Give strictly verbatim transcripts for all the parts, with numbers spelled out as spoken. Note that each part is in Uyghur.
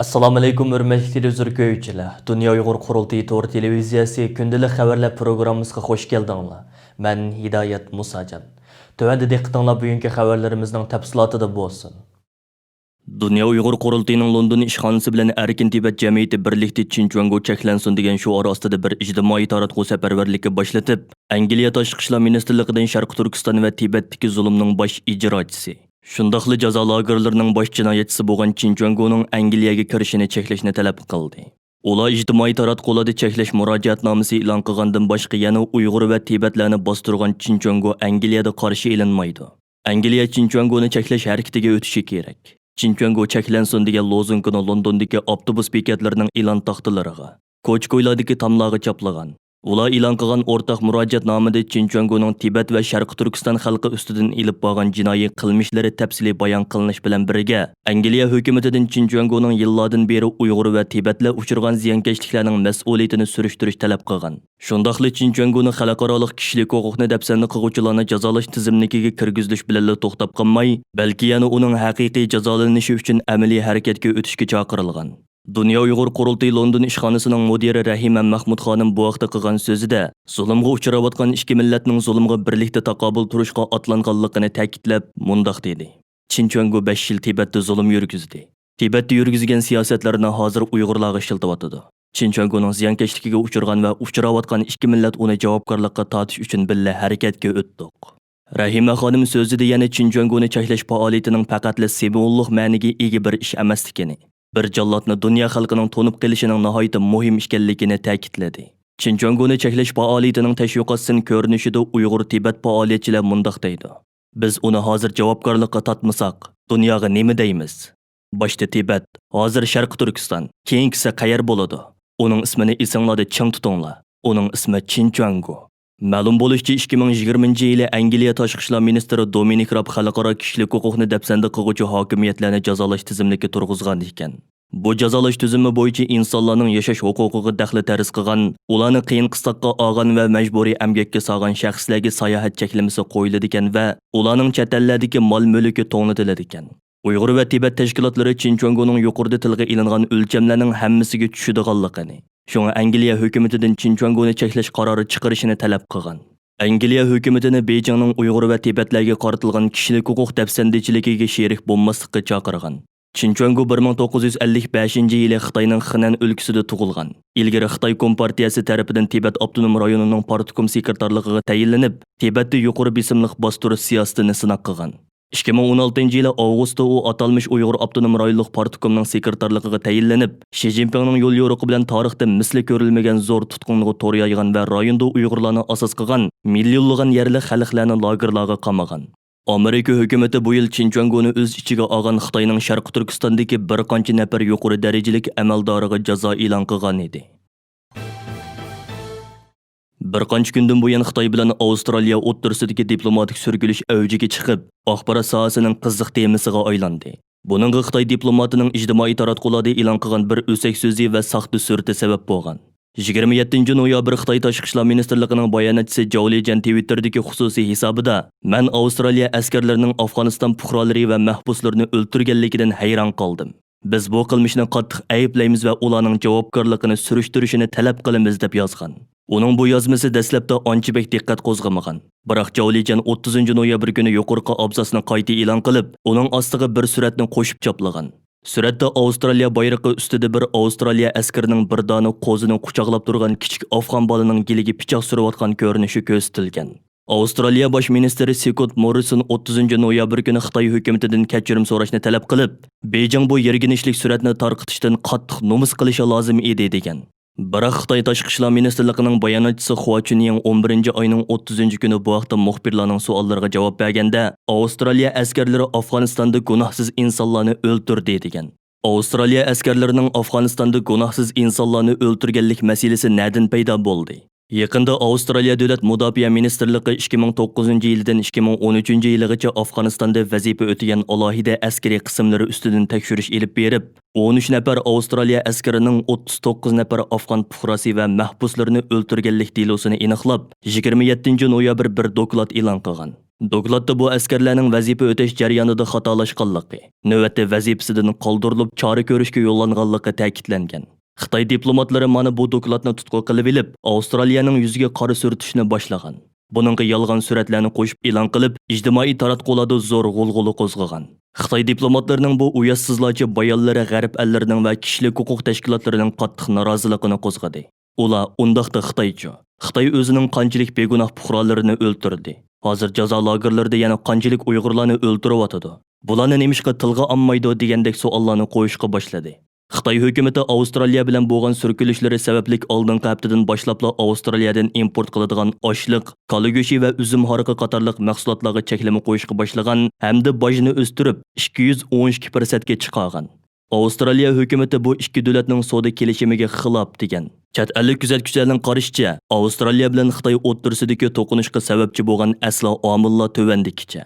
ئەسسالامۇئەلەيكۇم، ھۆرمەتلىك تېلېۋىزور كۆرگۈچىلەر! دۇنيا ئۇيغۇر قۇرۇلتىيى تور تېلېۋىزىيەسى كۈندىلىك خەۋەرلەر پروگراممىسىغا خۇش كەلدىڭلار. مەن ھىدايەت مۇساجان. تۆۋەندە دىققىتىڭلار بۈگۈنكى خەۋەرلىرىمىزنىڭ تەپسىلاتىدا بولسۇن. دۇنيا ئۇيغۇر قۇرۇلتىيىنىڭ لوندون ئىشخانىسى بىلەن ئەركىن تىبەت جەمئىيىتى بىرلىكتە چىن چۈەنگو چەكلەنسۇن دېگەن شوئار ئاستىدا بىر ئىجتىمائىي تاراتقۇ سەپەرۋەرلىكى باشلىتىپ، ئەنگلىيە تاشقى ئىشلار مىنىستىرلىقىدىن شەرقىي تۈركىستان ۋە تىبەتتىكى زۇلۇمنىڭ باش ئىجراچىسى، شۇنداقلا جازا لاگېرلىرىنىڭ باش جىنايەتچىسى بولغان چىن چۈەنگونىڭ ئەنگلىيەگە كىرىشىنى چەكلەشنى تەلەپ قىلدى. ئۇلار ئىجتىمائىي تاراتقۇلاردا چەكلەش مۇراجىئەتنامىسى ئېلان قىلغاندىن باشقا يەنە ئۇيغۇر ۋە تىبەتلەرنى باستۇرغان چىن چۈەنگو ئەنگلىيەدە قارشى ئېلىنمايدۇ. ئەنگلىيە چىن چۈەنگونى چەكلەش ھەرىكىتىگە ئۆتۈشى كېرەك. چىن چۈەنگو چەكلەنسۇن دېگەن لوزۇنكىنى لوندوندىكى ئاپتوبۇس بېكەتلىرىنىڭ ئېلان تاختىلىرىغا، كوچا-كويلاردىكى تاملارغا چاپلىغان. ئۇلار ئېلان قىلغان ئورتاق مۇراجىئەتنامىدە چىن چۈەنگونىڭ تىبەت ۋە شەرقىي تۈركىستان خەلقى ئۈستىدىن ئېلىپ بارغان جىنايى قىلمىشلىرى تەپسىلىي بايان قىلىنىش بىلەن بىرگە، ئەنگلىيە ھۆكۈمىتىدىن چىن چۈەنگونىڭ يىللاردىن بېرى ئۇيغۇر ۋە تىبەتلەر ئۇچرىغان زىيانكەشلىكلەرنىڭ مەسئۇلىيىتىنى سۈرۈشتۈرۈش تەلەپ قىلغان. شۇنداقلا چىن چۈەنگونى خەلقئارالىق كىشىلىك ھوقۇقنى دەپسەندە قىلغۇچىلارنى جازالاش تىزىملىكىگە كىرگۈزۈلۈش بىلەنلا توختاپ قالماي، بەلكى يەنە ئۇنىڭ ھەقىقىي جازالىنىشى ئۈچۈن ئەمەلىي ھەرىكەتكە ئۆتۈشكە چاقىرىلغان. دۇنيا ئۇيغۇر قۇرۇلتىيى لوندون ئىشخانىسىنىڭ مۇدىرى رەھىمە مەخمۇت خانىم بۇ ھەقتە قىلغان سۆزىدە، زۇلۇمغا ئۇچراۋاتقان ئىككى مىللەتنىڭ زۇلۇمغا بىرلىكتە تاقابىل تۇرۇشقا ئاتلانغانلىقىنى تەكىتلەپ، مۇنداق دېدى: چىن چۈەنگو بەش يىل تىبەتتە زۇلۇم يۈرگۈزدى. تىبەتتە يۈرگۈزگەن سىياسەتلىرىنى ھازىر ئۇيغۇرلارغا ئىشلىتىۋاتىدۇ. چىن چۈەنگونىڭ زىيانكەشلىكىگە ئۇچرىغان ۋە ئۇچراۋاتقان ئىككى مىللەت ئۇنى جاۋابكارلىققا تارتىش ئۈچۈن بىللە ھەرىكەتكە ئۆتتۇق. رەھىمە خانىم سۆزىدە يەنە چىن جۇاڭگونى چەكلەش پائالىيىتىنىڭ پەقەتلا سىمۋوللۇق مەنىگە ئىگە بىر ئىش ئەمەسلىكىنى، بىر جاللاتنى دۇنيا خەلقىنىڭ تونۇپ قېلىشىنىڭ ناھايىتى مۇھىم ئىكەنلىكىنى تەكىتلىدى. چىن جۇاڭگونى چەكلەش پائالىيىتىنىڭ تەشۋىقاتچىسىنى كۆرۈنۈشىدە ئۇيغۇر تىبەت پائالىيەتچىلەر مۇنداق دەيدۇ: بىز ئۇنى ھازىر جاۋابكارلىققا تارتمىساق، دۇنياغا نېمە دەيمىز؟ باشتا تىبەت، ھازىر شەرقىي تۈركىستان، كېيىنكىسى قەيەر بولىدۇ؟ ئۇنىڭ ئىسمىنى ئېسىڭلاردا چىڭ تۇتۇڭلار. ئۇنىڭ ئىسمى چىن جۇاڭگو. مەلۇم بولۇشىچە، ئىككى مىڭ يىگىرمىنچى يىلى ئەنگلىيە تاشقى ئىشلار مىنىستىرى دومىنىك راب خەلقئارا كىشىلىك ھوقۇقنى دەپسەندە قىلغۇچى ھاكىمىيەتلەرنى جازالاش تىزىملىكى تۇرغۇزغان ئىكەن. بۇ جازالاش تۈزۈمى بويىچە ئىنسانلارنىڭ ياشاش ھوقۇقىغا دەخلى تەرۇز قىلغان، ئۇلارنى قىيىن قىستاققا ئالغان ۋە مەجبۇرىي ئەمگەككە سالغان شەخسلەرگە ساياھەت چەكلىمىسى قويۇلىدىكەن ۋە ئۇلارنىڭ چەت ئەللەردىكى مال-مۈلكى توڭلىتىلىدىكەن. ئۇيغۇر ۋە تىبەت تەشكىلاتلىرى چىن جۇاڭگونىڭ يۇقىرىدا تىلغا ئېلىنغان ئۆلچەملەرنىڭ ھەممىسىگە چۈشىدىغانلىقىنى، شۇڭا ئەنگلىيە ھۆكۈمىتىدىن چىن جۇاڭگونى چەكلەش قارارى چىقىرىشىنى تەلەپ قىلغان. ئەنگلىيە ھۆكۈمىتىنى بېيجىڭنىڭ ئۇيغۇر ۋە تىبەتلەرگە قارىتىلغان كىشىلىك ھوقۇق دەپسەندىچىلىكىگە شېرىك بولماسلىققا چاقىرغان. چىن جۇاڭگو بىر مىڭ توققۇز يۈز ئەللىك بەشىنچى يىلى خىتاينىڭ خېنەن ئۆلكىسىدە تۇغۇلغان. ئىلگىرى خىتاي كومپارتىيەسى تەرىپىدىن تىبەت ئاپتونوم رايونىنىڭ پارتكوم سېكرېتارلىقىغا تەيىنلىنىپ، تىبەتتە يۇقىرى بېسىملىق باستۇرۇش سىياسىتىنى سىناق قىلغان. ئىككى مىڭ ئون ئالتىنچى يىلى ئاۋغۇستتا ئۇ ئاتالمىش ئۇيغۇر ئاپتونوم رايونلۇق پارتكومنىڭ سېكرېتارلىقىغا تەيىنلىنىپ، شى جىنپىڭنىڭ يوليورۇقى بىلەن تارىختا مىسلى كۆرۈلمىگەن زور تۇتقۇنلۇقى تور يايغان ۋە رايوندا ئۇيغۇرلارنى ئاساس قىلغان مىليونلىغان يەرلىك خەلقلەرنى لاگېرلارغا قامىغان. ئامېرىكا ھۆكۈمىتى بۇ يىل چىن جۇاڭگونى ئۆز ئىچىگە ئالغان خىتاينىڭ شەرقىي تۈركىستاندىكى بىر قانچە نەپەر يۇقىرى دەرىجىلىك ئەمەلدارىغا جازا ئېلان قىلغان ئىدى. بىر قانچە كۈندىن بۇيان خىتاي بىلەن ئاۋسترالىيە ئوتتۇرىسىدىكى دىپلوماتىك سۈركىلىش ئەۋجىگە چىقىپ، ئاخبارات ساھەسىنىڭ قىزىق تېمىسىغا ئايلاندى. بۇنىڭغا خىتاي دىپلوماتىنىڭ ئىجتىمائىي تاراتقۇلاردا ئېلان قىلغان بىر ئۆسەك سۆزى ۋە ساختا سۈرىتى سەۋەب بولغان. يىگىرمە يەتتىنچى نويابىر خىتاي تاشقى ئىشلار مىنىستىرلىقىنىڭ باياناتچىسى جاۋ لىجيەن تىۋىتتېردىكى خۇسۇسىي ھېسابىدا، مەن ئاۋسترالىيە ئەسكەرلىرىنىڭ ئافغانىستان پۇقرالىرى ۋە مەھبۇسلىرىنى ئۆلتۈرگەنلىكىدىن ھەيران قالدىم. بىز بۇ قىلمىشنى قاتتىق ئەيىبلەيمىز ۋە ئۇلارنىڭ جاۋابكارلىقىنى سۈرۈشتۈرۈشىنى تەلەپ قىلىمىز، دەپ يازغان. ئۇنىڭ بۇ يازمىسى دەسلەپتە ئانچە بەك دىققەت قوزغىمىغان. بىراق جاۋ لىجيەن ئوتتۇزىنچى نويابىر كۈنى يۇقىرىقى ئابزاسنى قايتا ئېلان قىلىپ، ئۇنىڭ ئاستىغا بىر سۈرەتنى قوشۇپ چاپلىغان. سۈرەتتە ئاۋسترالىيە بايرىقى ئۈستىدە بىر ئاۋسترالىيە ئەسكىرىنىڭ بىر دانە قوزىنى قۇچاقلاپ تۇرغان كىچىك ئافغان بالىنىڭ گېلىگە پىچاق سۈرۈۋاتقان كۆرۈنۈشى كۆرسىتىلگەن. ئاۋسترالىيە باش مىنىستىرى سكوت موررىسون ئوتتۇزىنچى نويابىر كۈنى خىتاي ھۆكۈمىتىدىن كەچۈرۈم سوراشنى تەلەپ قىلىپ، بېيجىڭ بۇ يىرگىنچلىك سۈرەتنى تارقىتىشتىن قاتتىق نومۇس قىلىشى لازىم ئىدى، دېگەن. بىراق خىتاي تاشقى ئىشلار مىنىستىرلىقىنىڭ باياناتچىسى خۇا چۈنيىڭ ئون بىرىنچى ئاينىڭ ئوتتۇزىنچى كۈنى بۇ ھەقتە مۇخبىرلارنىڭ سوئاللىرىغا جاۋاب بەرگەندە، ئاۋسترالىيە ئەسكەرلىرى ئافغانىستاندا گۇناھسىز ئىنسانلارنى ئۆلتۈردى، دېگەن. ئاۋسترالىيە ئەسكەرلىرىنىڭ ئافغانىستاندا گۇناھسىز ئىنسانلارنى ئۆلتۈرگەنلىك مەسىلىسى نەدىن پەيدا بولدى؟ يېقىندا ئاۋسترالىيە دۆلەت مۇداپىئە مىنىستىرلىقى ئىككى مىڭ توققۇزىنچى يىلىدىن ئىككى مىڭ ئون ئۈچىنچى يىلىغىچە ئافغانىستاندا ۋەزىپە ئۆتىگەن ئالاھىدە ئەسكىرىي قىسىملىرى ئۈستىدىن تەكشۈرۈش ئېلىپ بېرىپ، ئون ئۈچ نەپەر ئاۋسترالىيە ئەسكىرىنىڭ ئوتتۇز توققۇز نەپەر ئافغان پۇقراسى ۋە مەھبۇسلىرىنى ئۆلتۈرگەنلىك دېلوسىنى ئېنىقلاپ، يىگىرمە يەتتىنچى نويابىر بىر دوكلات ئېلان قىلغان. دوكلاتتا بۇ ئەسكەرلەرنىڭ ۋەزىپە ئۆتەش جەريانىدا خاتالاشقانلىقى، نۆۋەتتە ۋەزىپىسىدىن قالدۇرۇلۇپ چارە كۆرۈشكە يوللانغانلىقى تەكىتلەنگەن. خىتاي دىپلوماتلىرى مانا بۇ دوكلاتنى تۇتقا قىلىۋېلىپ، ئاۋسترالىيەنىڭ يۈزىگە قارا سۈرتۈشنى باشلىغان. بۇنىڭغا يالغان سۈرەتلەرنى قوشۇپ ئېلان قىلىپ، ئىجتىمائىي تاراتقۇلاردا زور غۇلغۇلا قوزغىغان. خىتاي دىپلوماتلىرىنىڭ بۇ ئۇياشسىزلارچە بايانلىرى غەرب ئەللىرىنىڭ ۋە كىشىلىك ھوقۇق تەشكىلاتلىرىنىڭ قاتتىق نارازىلىقىنى قوزغىدى. ئۇلار: «ئۇنداقتا خىتايچۇ؟ خىتاي ئۆزىنىڭ قانچىلىك بىگۇناھ پۇقرالىرىنى ئۆلتۈردى؟ ھازىر جازا لاگېرلىرىدا يەنە قانچىلىك ئۇيغۇرلارنى ئۆلتۈرۈۋاتىدۇ؟ بۇلارنى نېمىشقا تىلغا ئالمايدۇ؟» دېگەندەك سوئاللارنى قويۇشقا باشلىدى. خىتاي ھۆكۈمىتى ئاۋسترالىيە بىلەن بولغان سۈركىلىشلىرى سەۋەبلىك ئالدىنقى ھەپتىدىن باشلاپلا ئاۋسترالىيەدىن ئىمپورت قىلىدىغان ئاشلىق، كالا گۆشى ۋە ئۈزۈم ھارىقى قاتارلىق مەھسۇلاتلارغا چەكلىمە قويۇشقا باشلىغان ھەمدە باجنى ئۆستۈرۈپ، ئىككى يۈز ئون ئىككى پىرسەنتكە چىقارغان. ئاۋسترالىيە ھۆكۈمىتى بۇ ئىككى دۆلەتنىڭ سودا كېلىشىمىگە خىلاپ دېگەن. چەت ئەللىك كۆزەتكۈچىلەرنىڭ قارىشىچە، ئاۋسترالىيە بىلەن خىتاي ئوتتۇرىسىدىكى توقۇنۇشقا سەۋەبچى بولغان ئەسلى ئامىللار تۆۋەندىكىچە.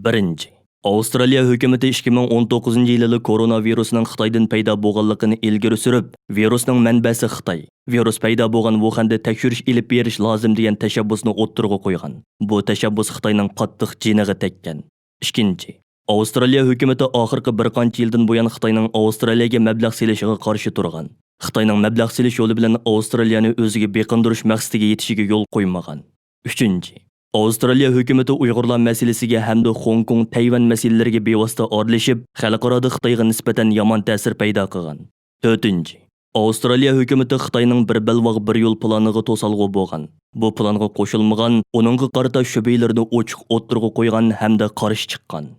بىرىنچى، ئاۋسترالىيە ھۆكۈمىتى ئىككى مىڭ ئون توققۇزىنچى يىلىلا كورونا ۋىرۇسىنىڭ خىتايدىن پەيدا بولغانلىقىنى ئىلگىرى سۈرۈپ، ۋىرۇسنىڭ مەنبەسى خىتاي، ۋىرۇس پەيدا بولغان ۋۇخەندە تەكشۈرۈش ئېلىپ بېرىش لازىم دېگەن تەشەببۇسنى ئوتتۇرىغا قويغان. بۇ تەشەببۇس خىتاينىڭ قاتتىق جېنىغا تەگكەن. ئىككىنچى، ئاۋسترالىيە ھۆكۈمىتى ئاخىرقى بىر قانچە يىلدىن بۇيان خىتاينىڭ ئاۋسترالىيەگە مەبلەغ سېلىشىغا قارشى تۇرغان. خىتاينىڭ مەبلەغ سېلىش يولى بىلەن ئاۋسترالىيەنى ئۆزىگە بېقىندۇرۇش مەقسىتىگە يېتىشىگە يول قويمىغان. ئۈچىنچى، ئاۋسترالىيە ھۆكۈمىتى ئۇيغۇرلار مەسىلىسىگە ھەمدە خوڭكوڭ، تەيۋەن مەسىلىلىرىگە بىۋاسىتە ئارىلىشىپ، خەلقئارادا خىتايغا نىسبەتەن يامان تەسىر پەيدا قىلغان. تۆتىنچى، ئاۋسترالىيە ھۆكۈمىتى خىتاينىڭ بىر بەلباغ، بىر يول پىلانىغا توسالغۇ بولغان، بۇ پىلانغا قوشۇلمىغان، ئۇنىڭغا قارىتا شۈبھىلىرىنى ئوچۇق ئوتتۇرىغا قويغان ھەمدە قارشى چىققان.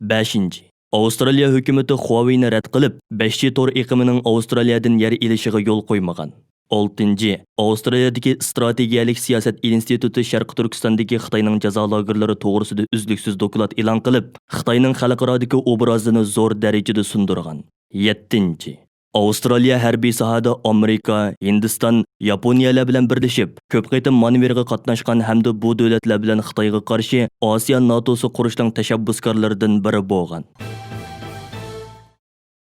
بەشىنچى، ئاۋسترالىيە ھۆكۈمىتى خۇاۋېينى رەت قىلىپ، بەش جى تور ئېقىمىنىڭ ئاۋسترالىيەدىن يەر ئېلىشىغا يول قويمىغان. ئالتىنچى، ئاۋسترالىيەدىكى ئىستراتېگىيەلىك سىياسەت ئىنستىتۇتى شەرقىي تۈركىستاندىكى خىتاينىڭ جازا لاگېرلىرى توغرىسىدا ئۈزلۈكسىز دوكلات ئېلان قىلىپ، خىتاينىڭ خەلقئارادىكى ئوبرازىنى زور دەرىجىدە سۇندۇرغان. يەتتىنچى، ئاۋسترالىيە ھەربىي ساھەدە ئامېرىكا، ھىندىستان، ياپونىيەلەر بىلەن بىرلىشىپ، كۆپ قېتىم مانېۋىرغا قاتناشقان ھەمدە بۇ دۆلەتلەر بىلەن خىتايغا قارشى ئاسىيا ناتوسى قۇرۇشنىڭ تەشەببۇسكارلىرىدىن بىرى بولغان.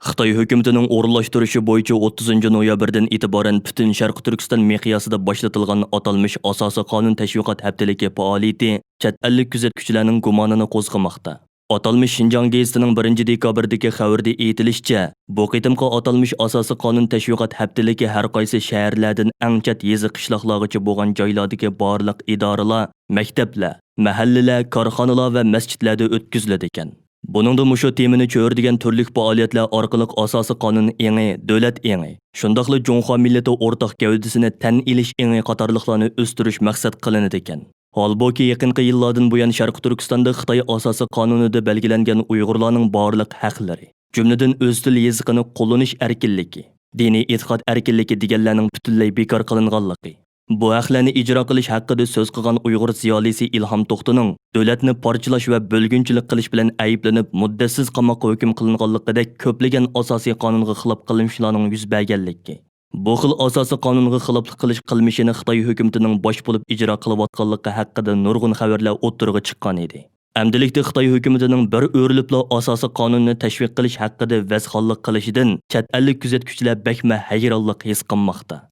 خىتاي ھۆكۈمىتىنىڭ ئورۇنلاشتۇرۇشى بويىچە ئوتتۇزىنچى نويابىردىن ئېتىبارەن پۈتۈن شەرقىي تۈركىستان مىقياسىدا باشلىتىلغان ئاتالمىش ئاساسىي قانۇن تەشۋىقات ھەپتىلىكى پائالىيىتى چەت ئەللىك كۆزەتكۈچىلەرنىڭ گۇمانىنى قوزغىماقتا. ئاتالمىش شىنجاڭ گېزىتىنىڭ بىرىنچى دېكابىردىكى خەۋىرىدە ئېيتىلىشىچە، بۇ قېتىمقى ئاتالمىش ئاساسىي قانۇن تەشۋىقات ھەپتىلىكى ھەر قايسى شەھەرلەردىن ئەڭ چەت يېزا، قىشلاقلارغىچە بولغان جايلاردىكى بارلىق ئىدارىلەر، مەكتەپلەر، مەھەللىلەر، كارخانىلار ۋە مەسچىتلەردە ئۆتكۈزۈلىدىكەن. بۇنىڭدا مۇشۇ تېمىنى چۆرىدىگەن تۈرلۈك پائالىيەتلەر ئارقىلىق ئاساسىي قانۇن ئېڭى، دۆلەت ئېڭى، شۇنداقلا جۇڭخۇا مىللىتى ئورتاق گەۋدىسىنى تەن ئېلىش ئېڭى قاتارلىقلارنى ئۆستۈرۈش مەقسەت قىلىنىدىكەن. ھالبۇكى، يېقىنقى يىللاردىن بۇيان شەرقىي تۈركىستاندا خىتاي ئاساسىي قانۇنىدا بەلگىلەنگەن ئۇيغۇرلارنىڭ بارلىق ھەقلىرى، جۈملىدىن ئۆز تىل يېزىقىنى قوللىنىش ئەركىنلىكى، دىنىي ئېتىقاد ئەركىنلىكى دېگەنلەرنىڭ پۈتۈنلەي بىكار قىلىنغانلىقى، بۇ ھەقلەرنى ئىجرا قىلىش ھەققىدە سۆز قىلغان ئۇيغۇر زىيالىيسى ئىلھام توختىنىڭ دۆلەتنى پارچىلاش ۋە بۆلگۈنچىلىك قىلىش بىلەن ئەيىبلىنىپ، مۇددەتسىز قاماققا ھۆكۈم قىلىنغانلىقىدەك كۆپلىگەن ئاساسىي قانۇنغا خىلاپ قىلمىشلارنىڭ يۈز بەرگەنلىكى، بۇ خىل ئاساسىي قانۇنغا خىلاپلىق قىلىش قىلمىشىنى خىتاي ھۆكۈمىتىنىڭ باش بولۇپ ئىجرا قىلىۋاتقانلىقى ھەققىدە نۇرغۇن خەۋەرلەر ئوتتۇرىغا چىققان ئىدى. ئەمدىلىكتە خىتاي ھۆكۈمىتىنىڭ بىر ئۆرۈلۈپلا ئاساسىي قانۇننى تەشۋىق قىلىش ھەققىدە ۋەزخانلىق قىلىشىدىن چەت ئەللىك كۆزەتكۈچىلەر بەكمۇ ھەيرانلىق ھېس قىلماقتا.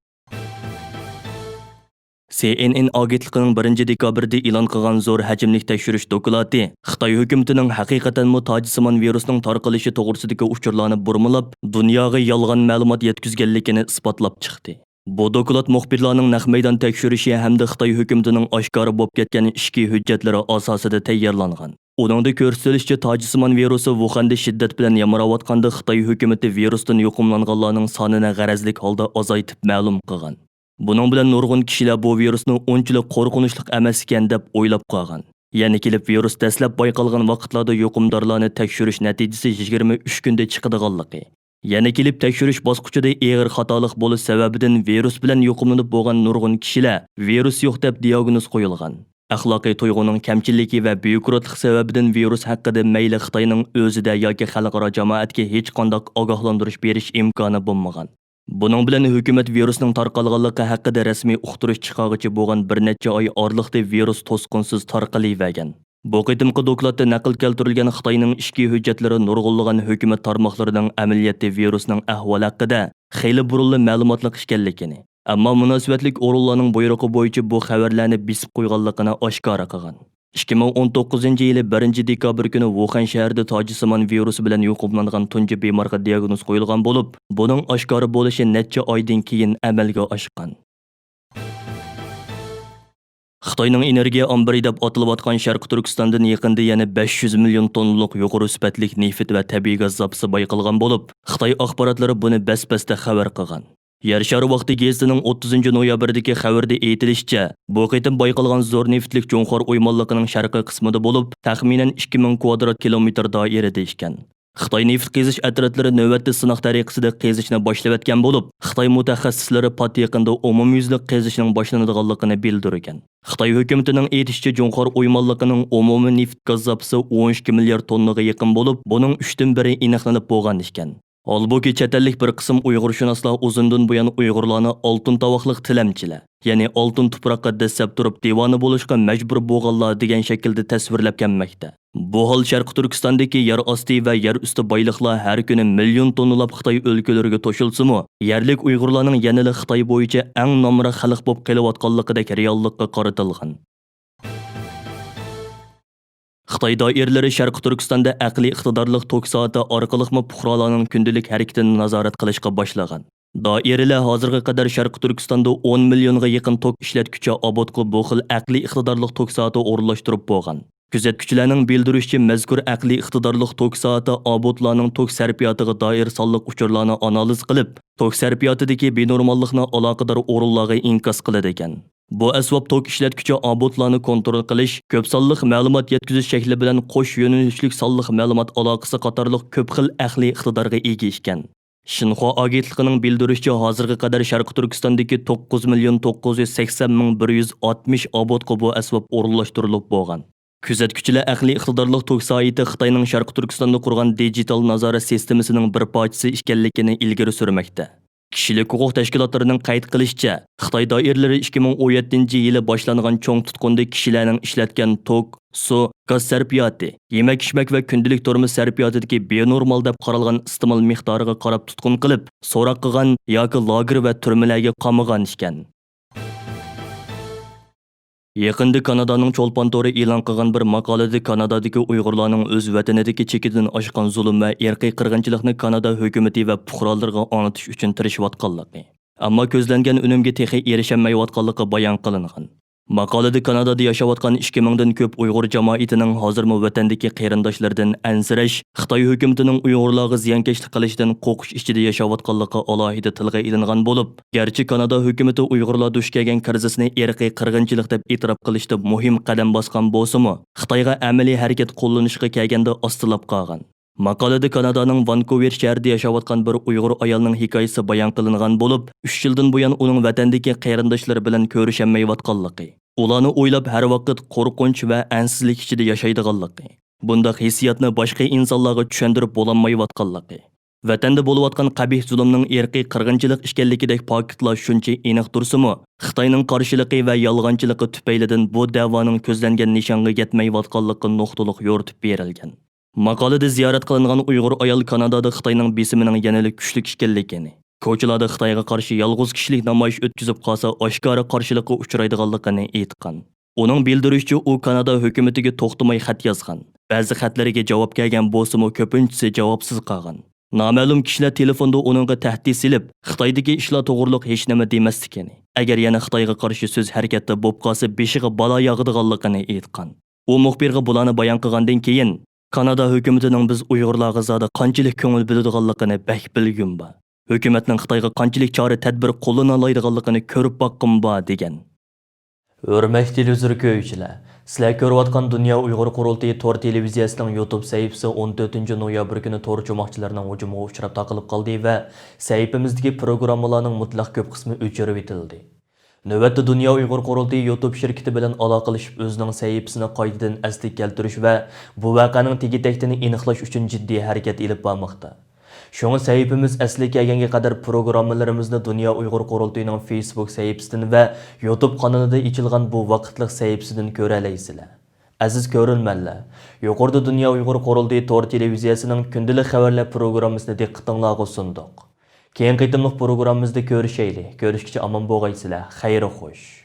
سى ئېن ئېن ئاگېنتلىقىنىڭ بىرىنچى دېكابىردە ئېلان قىلغان زور ھەجىملىك تەكشۈرۈش دوكلاتى خىتاي ھۆكۈمىتىنىڭ ھەقىقەتەنمۇ تاجسىمان ۋىرۇسنىڭ تارقىلىشى توغرىسىدىكى ئۇچۇرلارنى بۇرمىلاپ، دۇنياغا يالغان مەلۇمات يەتكۈزگەنلىكىنى ئىسپاتلاپ چىقتى. بۇ دوكلات مۇخبىرلارنىڭ نەق مەيدان تەكشۈرۈشى ھەمدە خىتاي ھۆكۈمىتىنىڭ ئاشكارا بولۇپ كەتكەن ئىچكى ھۆججەتلىرى ئاساسىدا تەييارلانغان. ئۇنىڭدا كۆرسىتىلىشىچە، تاجسىمان ۋىرۇسى ۋۇخەندە شىددەت بىلەن يامراۋاتقاندا، خىتاي ھۆكۈمىتى ۋىرۇستىن يۇقۇملانغانلارنىڭ سانىنى غەرەزلىك ھالدا ئازايتىپ مەلۇم قىلغان. بۇنىڭ بىلەن نۇرغۇن كىشىلەر بۇ ۋىرۇسنى ئۇنچىلىك قورقۇنچلۇق ئەمەس ئىكەن دەپ ئويلاپ قالغان. يەنە كېلىپ ۋىرۇس دەسلەپ بايقالغان ۋاقىتلاردا يۇقۇمدارلارنى تەكشۈرۈش نەتىجىسى يىگىرمە ئۈچ كۈندە چىقىدىغانلىقى، يەنە كېلىپ تەكشۈرۈش باسقۇچىدا ئېغىر خاتالىق بولۇش سەۋەبىدىن ۋىرۇس بىلەن يۇقۇملىنىپ بولغان نۇرغۇن كىشىلەر ۋىرۇس يوق دەپ دىئاگنوز قويۇلغان. ئەخلاقىي تۇيغۇنىڭ كەمچىللىكى ۋە بيۇروكراتلىق سەۋەبىدىن ۋىرۇس ھەققىدە مەيلى خىتاينىڭ ئۆزىدە ياكى خەلقئارا جامائەتكە ھېچقانداق ئاگاھلاندۇرۇش بېرىش ئىمكانى بولمىغان. بۇنىڭ بىلەن ھۆكۈمەت ۋىرۇسنىڭ تارقالغانلىقى ھەققىدە رەسمىي ئۇقتۇرۇش چىقارغىچە بولغان بىر نەچچە ئاي ئارىلىقتا ۋىرۇس توسقۇنسىز تارقىلىۋەرگەن. بۇ قېتىمقى دوكلاتتا نەقىل كەلتۈرۈلگەن خىتاينىڭ ئىچكى ھۆججەتلىرى نۇرغۇنلىغان ھۆكۈمەت تارماقلىرىنىڭ ئەمەلىيەتتە ۋىرۇسنىڭ ئەھۋالى ھەققىدە خېلى بۇرۇنلا مەلۇماتلىق ئىكەنلىكىنى، ئەمما مۇناسىۋەتلىك ئورۇنلارنىڭ بۇيرۇقى بويىچە بۇ خەۋەرلەرنى بېسىپ قويغانلىقىنى ئاشكارا قىلغان. ئىككى مىڭ ئون توققۇزىنچى يىلى بىرىنچى دېكابىر كۈنى ۋۇخەن شەھىرىدە تاجسىمان ۋىرۇسى بىلەن يۇقۇملانغان تۇنجى بىمارغا دىئاگنوز قويۇلغان بولۇپ، بۇنىڭ ئاشكارا بولۇشى نەچچە ئايدىن كېيىن ئەمەلگە ئاشقان. خىتاينىڭ ئېنېرگىيە ئامبىرى دەپ ئاتىلىۋاتقان شەرقىي تۈركىستاندىن يېقىندا يەنە بەش يۈز مىليون توننىلىق يۇقىرى سۈپەتلىك نېفىت ۋە تەبىئىي گاز زاپىسى بايقالغان بولۇپ، خىتاي ئاخباراتلىرى بۇنى بەس-بەستە خەۋەر قىلغان. يەر شارى ۋاقتى گېزىتىنىڭ ئوتتۇزىنچى نويابىردىكى خەۋىرىدە ئېيتىلىشىچە، بۇ قېتىم بايقالغان زور نېفىتلىك جۇڭخۇا ئويمانلىقىنىڭ شەرقىي قىسمىدا بولۇپ، تەخمىنەن ئىككى مىڭ كۋادرات كىلومېتىر دائىرىدە ئىكەن. خىتاي نېفىت قېزىش ئەترەتلىرى نۆۋەتتە سىناق تەرىقىسىدە قېزىشنى باشلىۋەتكەن بولۇپ، خىتاي مۇتەخەسسىسلىرى پات يېقىندا ئومۇميۈزلۈك قېزىشنىڭ باشلىنىدىغانلىقىنى بىلدۈرگەن. خىتاي ھۆكۈمىتىنىڭ ئېيتىشىچە، جۇڭخۇا ئويمانلىقىنىڭ ئومۇمىي نېفىت گاز زاپىسى ئون ئىككى مىليارد توننىغا يېقىن بولۇپ، بۇنىڭ ئۈچتىن بىرى ئېنىقلىنىپ بولغان ئىكەن. ھالبۇكى، چەت ئەللىك بىر قىسىم ئۇيغۇرشۇناسلار ئۇزۇندىن بۇيان ئۇيغۇرلارنى ئالتۇن تاۋاقلىق تىلەمچىلەر، يەنى ئالتۇن تۇپراققا دەسسەپ تۇرۇپ دىۋانە بولۇشقا مەجبۇر بولغانلار دېگەن شەكىلدە تەسۋىرلەپ كەلمەكتە. بۇ ھال شەرقىي تۈركىستاندىكى يەر ئاستى ۋە يەر ئۈستى بايلىقلار ھەر كۈنى مىليون توننىلاپ خىتاي ئۆلكىلىرىگە توشۇلسىمۇ، يەرلىك ئۇيغۇرلارنىڭ يەنىلا خىتاي بويىچە ئەڭ نامرات خەلق بولۇپ قېلىۋاتقانلىقىدەك رېئاللىققا قارىتىلغان. خىتاي دائىرىلىرى شەرقىي تۈركىستاندا ئەقلىي ئىقتىدارلىق توك سائىتى ئارقىلىقمۇ پۇقرالارنىڭ كۈندىلىك ھەرىكىتىنى نازارەت قىلىشقا باشلىغان. دائىرىلەر ھازىرغا قەدەر شەرقىي تۈركىستاندا ئون مىليونغا يېقىن توك ئىشلەتكۈچى ئابوتقا بۇ خىل ئەقلىي ئىقتىدارلىق توك سائىتى ئورۇنلاشتۇرۇپ بولغان. كۆزەتكۈچىلەرنىڭ بىلدۈرۈشىچە، مەزكۇر ئەقلىي ئىقتىدارلىق توك سائىتى ئابوتلارنىڭ توك سەرپىياتىغا دائىر سانلىق ئۇچۇرلارنى ئانالىز قىلىپ، توك سەرپىياتىدىكى بىنورماللىقنى ئالاقىدار ئورۇنلارغا ئىنكاس قىلىدىكەن. بۇ ئەسۋاب توك ئىشلەتكۈچى ئابوتلارنى كونترول قىلىش، كۆپ سانلىق مەلۇمات يەتكۈزۈش شەكلى بىلەن قوش يۆنىلىشلىك سانلىق مەلۇمات ئالاقىسى قاتارلىق كۆپ خىل ئەقلىي ئىقتىدارغا ئىگە ئىكەن. شىنخۇا ئاگېنتلىقىنىڭ بىلدۈرۈشىچە، ھازىرغا قەدەر شەرقىي تۈركىستاندىكى توققۇز مىليون توققۇز يۈز سەكسەن مىڭ بىر يۈز ئاتمىش ئابوتقا بۇ ئەسۋاب ئورۇنلاشتۇرۇلۇپ بولغان. كۆزەتكۈچىلەر ئەقلىي ئىقتىدارلىق توك سائىتى خىتاينىڭ شەرقىي تۈركىستاندا قۇرغان دىجىتال نازارەت سىستېمىسىنىڭ بىر پارچىسى ئىكەنلىكىنى ئىلگىرى سۈرمەكتە. كىشىلىك ھوقۇق تەشكىلاتلىرىنىڭ قەيت قىلىشىچە، خىتاي دائىرىلىرى ئىككى مىڭ ئون يەتتىنچى يىلى باشلانغان چوڭ تۇتقۇندا كىشىلەرنىڭ ئىشلەتكەن توك، سۇ، گاز سەرپىياتى، يېمەك-ئىچمەك ۋە كۈندىلىك تۇرمۇش سەرپىياتىدىكى بىنورمال دەپ قارالغان ئىستېمال مىقدارىغا قاراپ تۇتقۇن قىلىپ، سوراق قىلغان ياكى لاگېر ۋە تۈرمىلەرگە قامىغان ئىكەن. يېقىندا كانادانىڭ چولپان تورى ئېلان قىلغان بىر ماقالىدە كانادادىكى ئۇيغۇرلارنىڭ ئۆز ۋەتىنىدىكى چېكىدىن ئاشقان زۇلۇم ۋە ئىرقىي قىرغىنچىلىقنى كانادا ھۆكۈمىتى ۋە پۇقرالىرىغا ئاڭلىتىش ئۈچۈن تىرىشىۋاتقانلىقى، ئەمما كۆزلەنگەن ئۈنۈمگە تېخى ئېرىشەلمەيۋاتقانلىقى بايان قىلىنغان. ماقالىدە كانادادا ياشاۋاتقان ئىككى مىڭدىن كۆپ ئۇيغۇر جامائىتىنىڭ ھازىرمۇ ۋەتەندىكى قېرىنداشلىرىدىن ئەنسىرەش، خىتاي ھۆكۈمىتىنىڭ ئۇيغۇرلارغا زىيانكەشلىك قىلىشىدىن قورقۇش ئىچىدە ياشاۋاتقانلىقى ئالاھىدە تىلغا ئېلىنغان بولۇپ، گەرچە كانادا ھۆكۈمىتى ئۇيغۇرلار دۇچ كەلگەن كىرىزىسنى ئىرقىي قىرغىنچىلىق دەپ ئېتىراپ قىلىشتا مۇھىم قەدەم باسقان بولسىمۇ، خىتايغا ئەمەلىي ھەرىكەت قوللىنىشقا كەلگەندە ئاستىلاپ قالغان. ماقالىدە كانادانىڭ ۋانكوۋېر شەھىرىدە ياشاۋاتقان بىر ئۇيغۇر ئايالنىڭ ھېكايىسى بايان قىلىنغان بولۇپ، ئۈچ يىلدىن بۇيان ئۇنىڭ ۋەتەندىكى قېرىنداشلىرى بىلەن كۆرۈشەلمەيۋاتقانلىقى، ئۇلارنى ئويلاپ ھەر ۋاقىت قورقۇنچ ۋە ئەنسىزلىك ئىچىدە ياشايدىغانلىقى، بۇنداق ھېسسىياتنى باشقا ئىنسانلارغا چۈشەندۈرۈپ بولالمايۋاتقانلىقى، ۋەتەندە بولۇۋاتقان قەبىھ زۇلۇمنىڭ ئىرقىي قىرغىنچىلىق ئىكەنلىكىدەك پاكىتلار شۇنچە ئېنىق تۇرسىمۇ، خىتاينىڭ قارشىلىقى ۋە يالغانچىلىقى تۈپەيلىدىن بۇ دەۋانىڭ كۆزلەنگەن نىشانغا يەتمەيۋاتقانلىقى نۇقتىلىق يورۇتۇپ بېرىلگەن. ماقالىدە زىيارەت قىلىنغان ئۇيغۇر ئايال كانادادا خىتاينىڭ بېسىمىنىڭ يەنىلا كۈچلۈك ئىكەنلىكىنى، كوچىلاردا خىتايغا قارشى يالغۇز كىشىلىك نامايىش ئۆتكۈزۈپ قالسا ئاشكارا قارشىلىققا ئۇچرايدىغانلىقىنى ئېيتقان. ئۇنىڭ بىلدۈرۈشىچە، ئۇ كانادا ھۆكۈمىتىگە توختىماي خەت يازغان. بەزى خەتلىرىگە جاۋاب كەلگەن بولسىمۇ، كۆپىنچىسى جاۋابسىز قالغان. نامەلۇم كىشىلەر تېلېفوندا ئۇنىڭغا تەھدىت سېلىپ، خىتايدىكى ئىشلار توغرۇلۇق ھېچنېمە دېمەسلىكىنى، ئەگەر يەنە خىتايغا قارشى سۆز ھەرىكەتتە بولۇپ قالسا، بېشىغا بالا ياغىدىغانلىقىنى ئېيتقان. ئۇ مۇخبىرغا بۇلارنى بايان قىلغاندىن كېيىن، كانادا ھۆكۈمىتىنىڭ بىز ئۇيغۇرلارغا زادى قانچىلىك كۆڭۈل بۆلىدىغانلىقىنى بەك بىلگۈم بار. ھۆكۈمەتنىڭ خىتايغا قانچىلىك چارە تەدبىر قوللىنالايدىغانلىقىنى كۆرۈپ باققۇم بار، دېگەن. ھۆرمەتلىك تېلېۋىزور كۆرگۈچىلەر، سىلەر كۆرۈۋاتقان دۇنيا ئۇيغۇر قۇرۇلتىيى تور تېلېۋىزىيەسىنىڭ يۇتۇب سەھىپىسى ئون تۆتىنچى نويابىر كۈنى تور چوماقچىلىرىنىڭ ھۇجۇمىغا ئۇچراپ تاقىلىپ قالدى ۋە سەھىپىمىزدىكى پروگراممىلارنىڭ مۇتلەق كۆپ قىسمى ئۆچۈرۈۋېتىلدى. نۆۋەتتە دۇنيا ئۇيغۇر قۇرۇلتىيى يۇتۇب شىركىتى بىلەن ئالاقىلىشىپ، ئۆزىنىڭ سەھىپىسىنى قايتىدىن ئەسلىگە كەلتۈرۈش ۋە بۇ ۋەقەنىڭ تېگى-تەكتىنى ئېنىقلاش ئۈچۈن جىددىي ھەرىكەت ئېلىپ بارماقتا. شۇڭا سەھىپىمىز ئەسلىگە كەلگەنگە قەدەر پروگراممىلىرىمىزنى دۇنيا ئۇيغۇر قۇرۇلتىيىنىڭ فېيسبۇك سەھىپىسىدىن ۋە يۇتۇب قانىلىدا ئېچىلغان بۇ ۋاقىتلىق سەھىپىسىدىن كۆرەلەيسىلەر. ئەزىز كۆرۈرمەنلەر، يۇقىرىدا دۇنيا ئۇيغۇر قۇرۇلتىيى تور تېلېۋىزىيەسىنىڭ كۈندىلىك خەۋەرلەر پروگراممىسىنى دىققىتىڭلارغا سۇندۇق. كېيىنكى قېتىملىق پروگراممىمىزدا كۆرۈشەيلى. كۆرۈشكىچە ئامان بولغايسىلەر. خەير خوش.